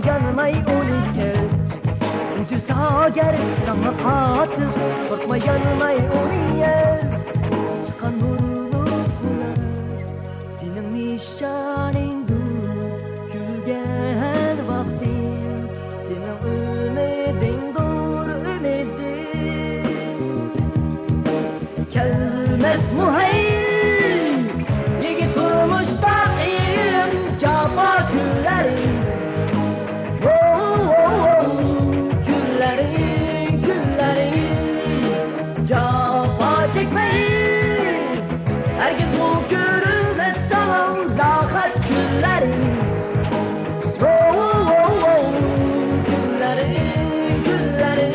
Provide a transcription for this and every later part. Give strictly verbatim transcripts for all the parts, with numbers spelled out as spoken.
يانماي ئۇنى كەز. ئۇچۇر ساغا گەر ساڭا قاتىق، قورقما يانماي ئۇنى يەز. چىققان نۇرلۇق قۇياش سېنىڭ نىشانىڭدۇر، كۈلگەن ۋاقتىڭ سېنىڭ ئۈمىدىڭدۇر، ئۈمىدىڭ. كەلمەسمۇ ھەي، يېگىت تۇرمۇشتا قىيىن جاپا كۈنلىرىڭ. ۋو، ۋو، ۋو، كۈنلىرىڭ، كۈنلىرىڭ. جاپا چەكمەي، ھەرگىزمۇ كۆرۈنمەس ساڭا لاقەت كۈنلىرىڭ. ۋو، ۋو، ۋو، ۋو، كۈنلىرىڭ، كۈنلىرىڭ.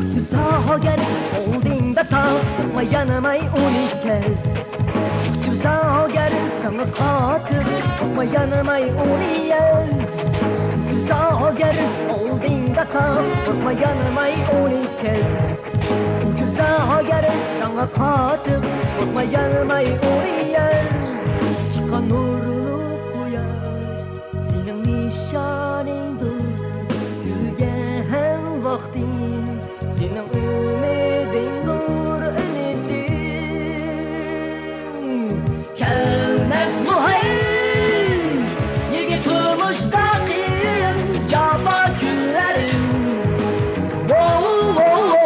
ئۇچۇر ساغا گەر ئالدىڭدا تاغ، قورقما يانماي ئۇنى كەز. ئۇچۇر ساغا گەر ساڭا قاتىق، قورقما يانماي ئۇنى يەز. ئۇچۇر ساغا گەر ئالدىڭدا تاغ، قورقما يانماي ئۇنى كەز. ئۇچۇر ساغا گەر ساڭا قاتىق، قورقما يانماي ئۇنى يەز. چىققان نۇرلۇق قۇياش سېنىڭ نىشانىڭدۇر، كۈلگەن ۋاقتىڭ سېنىڭ ئۈمىدىڭدۇر، ئۈمىدىڭ. كەلمەسمۇ ھەي، يېگىت تۇرمۇشتا قىيىن جاپا كۈنلىرىڭ. ۋو، ۋو، ۋو،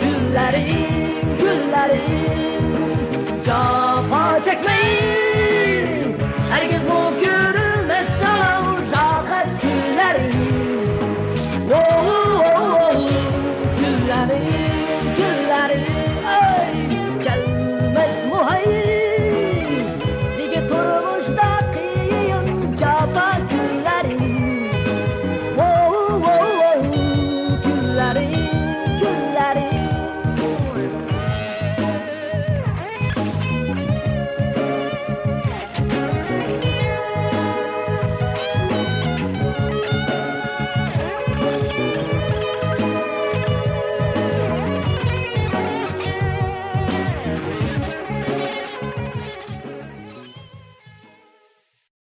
گۈللىرىڭ، گۈللىرىڭ. جاپا